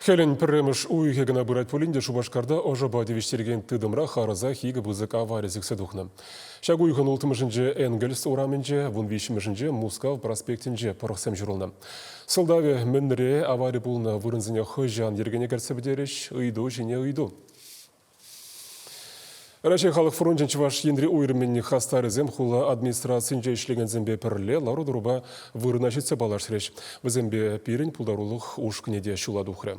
Хӗлӗн пӗрремӗш уйӑхӗ кӑна пырать пулин те Шупашкарта ӑшӑпа тивӗҫтерекен тытӑмра харӑсах икӗ пысӑк авари сиксе тухнӑ. Ҫак уйӑхӑн улттӑмӗшӗнче Энгельс урамӗнче, вунвиҫҫӗмӗшӗнче Мускав проспектӗнче пӑрӑхсем ҫурӑлнӑ. Сӑлтавӗ мӗнре авари пулнӑ вырӑнсене хӑҫан йӗркене кӗртсе пӗтерӗҫ, ыйту ҫине ыйту. Раҫҫей халӑх фрончӗн Чӑваш Енри уйрӑмӗн хастарӗсем хула администрацийӗнче ӗҫлекенсемпе пӗрле лару-тӑрупа вырӑна ҫитсе паллашрӗҫ. Вӗсемпе пирӗн пултарулӑх ушкӑнӗ те ҫула тухрӗ.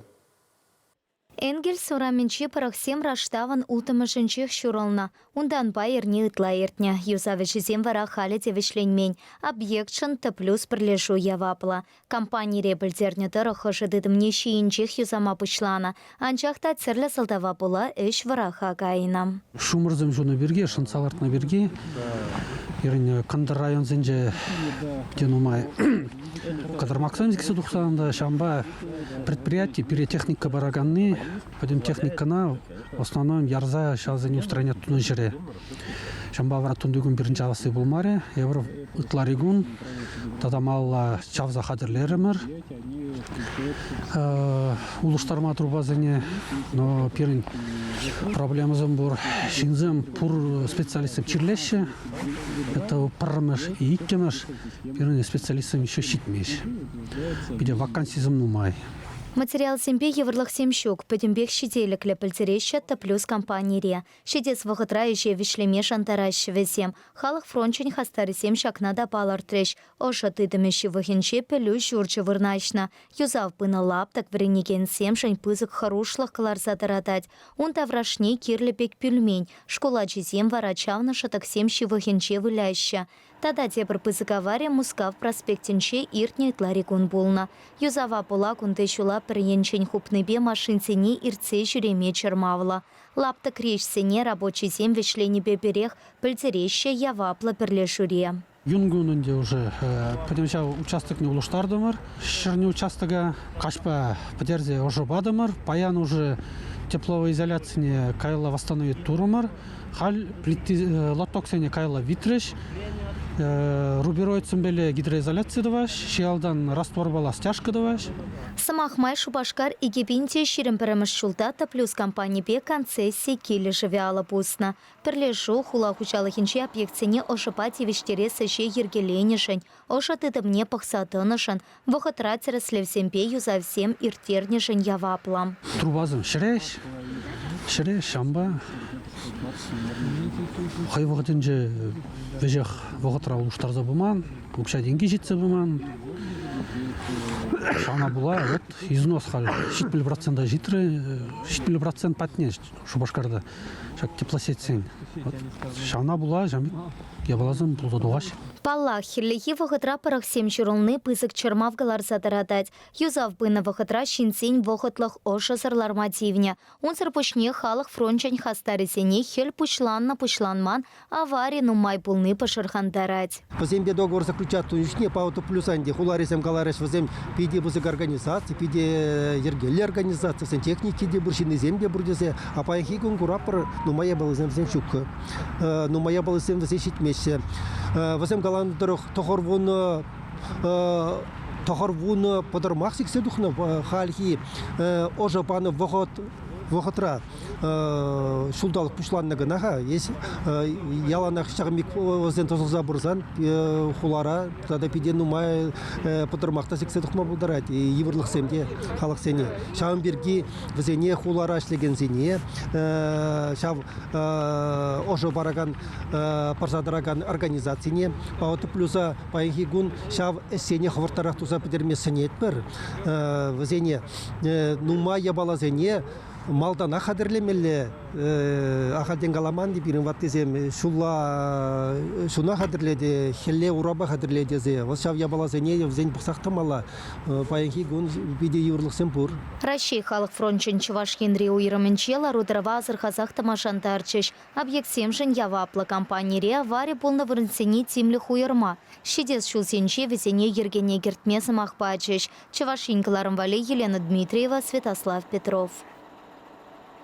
Энгельс урамӗнчи пӑрӑхсем раштавӑн улттӑмӗшӗнчех ҫурӑлнӑ. Унтанпа эрне ытла иртнӗ. Юсав ӗҫӗсем вара халӗ те вӗҫленмен. Объектшӑн Т-плюс пӗрлешӳ яваплӑ. Компанире пӗлтернӗ тӑрӑх, ӑшӑ тытӑмне ҫийӗнчех юсама пуҫланӑ. Анчах та тӗрлӗ сӑлтава пула ӗҫ вӑраха кайнӑ. Ҫумӑрсем ҫунӑ пирки, шӑнтса лартнӑ пирки пирӗн кӑнтӑр районсенче те нумай кӑтӑрмаксем сиксе тухсан та ҫавӑнпа предприяти пире техника параканни пӗтӗм техникӑна в основном ярса ҫавсене устранять тунӑ ҫӗре. Ҫавӑнпа вара тунтикун пирӗн чавасси пулмарӗ. Эпир ытларикун тата малалла чавса хатӗрлерӗмӗр. Улӑштарма трубасене, но пирӗн проблемӑсем пур. Ҫынсем пур специалистсем чирлеҫҫӗ. Это пӗрремӗш и иккӗмӗш. Пирӗн специалистсем еще ҫитмест. Питӗ вакансисем нумай. Материалсемпе йывӑрлӑхсем ҫук, пӗтӗмпех ҫителӗклӗ, пӗлтереҫҫӗ Т-плюс компанире. Ҫитес вӑхӑтра ӗҫе вӗҫлеме шантараҫҫӗ вӗсем. Халӑх фрончӗн хастарӗсем ҫакна та палӑртрӗҫ. Ӑшӑ тытӑмӗ ҫывӑхӗнче пӗлӳ ҫурчӗ вырнаҫнӑ. Юсав пынӑ лаптӑк вӗренекенсемшӗн пысӑк хӑрушлӑх кӑларса тӑратать. Ун таврашне кирлӗ пек пӳлмен. Шкул ачисем вара чавнӑ шӑтӑксем ҫывӑхӗнче выляҫҫӗ. Тата тепӗр пысӑк авари Мускав проспектӗнче иртнӗ ытларикун пулнӑ. Юсава пула кунти ҫула пӗр енчен хупнипе машинсене иртсе ҫӳреме чӑрмавлӑ. Лаптӑкри ӗҫсене рабочисем вӗҫленипе пӗрех пӗлтереҫҫӗ яваплӑ пӗрлешӳре. Юнкун ӗнтӗ уже пӗтӗм ҫав участокне улӑштартӑмӑр. Ҫӗрнӗ участока каҫпа пӗтерсе ӑшӑ патӑмӑр. Паян уже теплоизоляцине каялла восстановить турӑмӑр. Халь лотоксене каялла витрӗҫ. Рубероидсемпеле гидроизоляци тӑваҫ, ҫиялтан растворпала стяжка тӑваҫ. Сӑмах май, Шупашкар 2021 ҫулта Т-плюс компанипе концесси килӗшӗвӗ алӑ пуснӑ. Пӗрлешӳ хула хуҫалӑхӗнчи объектсене ӑшӑпа тивӗҫтерес ӗҫе йӗркеленӗшӗн, ӑшӑ тытӑмне пӑхса тӑнӑшӑн, вӑхӑтра тӗрӗслевсемпе юсавсем ирттернӗшӗн яваплӑ. Трубасем ҫӗреҫ, ҫӗреҫ, ҫавӑнпа хӑй вӑхӑтӗнче веҫех вӑхӑтра улӑштарса пыман, укҫа-тенки ҫитсе пыман. Ҫавна пула вот износ халь 70 процента ҫитрӗ, 70 процент патне Шупашкарта ҫак теплосетьсен. Вот ҫавна пула япаласем пулса тухаҫҫӗ. Паллах, хӗллехи вӑхӑтра пӑрӑхсем ҫурӑлни пысӑк чӑрмав кӑларса тӑратать. Юсав пынӑ вӑхӑтра ҫынсен вӑхӑтлӑх ӑшӑсӑр ларма тивнӗ. Унсӑр пуҫне халӑх фрончӗн хастарӗсене хӗл пуҫланнӑ-пуҫланман авари нумай пулни пӑшӑрхантарать. Вӗсемпе договор заключать тунӑ чухне Павел Плюсанти хуларисем каларӗҫ, вӗсем питӗ пысӑк организаци, питӗ йӗркеллӗ организаци, вӗсен техники те пур, ҫыннисем те пур тесе. А паянхи кун куратпӑр, нумай япаласем вӗсен ҫуккӑ. Нумай япаласем вӗсен ҫитмеҫҫӗ. Вӗсем каланӑ тӑрӑх 90 пӑтӑрмах сиксе тухнӑ хальхи ӑшӑ панӑ вӑхӑт вӑхӑтра ҫулталӑк пуҫланнӑ кӑна-ха. Яланах ҫакӑн пек вӗсем тӑсӑлса пырсан хулара тата питӗ нумай пӑтӑрмах та сиксе тухма пултарать, йывӑрлӑхсем те халӑхсене. Ҫавӑн пирки вӗсене хулара ӗҫлекенсене ҫав ӑшӑ паракан, парса тӑракан организацине Плюса паянхи кун ҫав ӗҫсене хӑвӑрттарах туса пӗтерме сӗнетпӗр. Вӗсене нумай япаласене малтанах хатӗрлемелле. Ахальтен каламан те пирӗн ваттисем ҫулла ҫуна хатӗрлете, хӗлле урапа хатӗрле тесе. Вӑл ҫав япаласене вӗсен пӑхсах тӑмалла. Паянхи кун питӗ йывӑрлӑхсем пур. Раҫҫей халӑх фрончӗн Чӑваш Енри уйрӑмӗнче лару-тӑрӑва асӑрхасах тӑма шантарчӗҫ. Объектсемшӗн яваплӑ компанире авари пулнӑ вырӑнсене тимлӗх уйӑрма, ҫитес ҫулсенче вӗсене йӗркене кӗртме сӑмах пачӗҫ. Чӑваш Ен кӑларӑм валли Елена Дмитриева, Святослав Петров.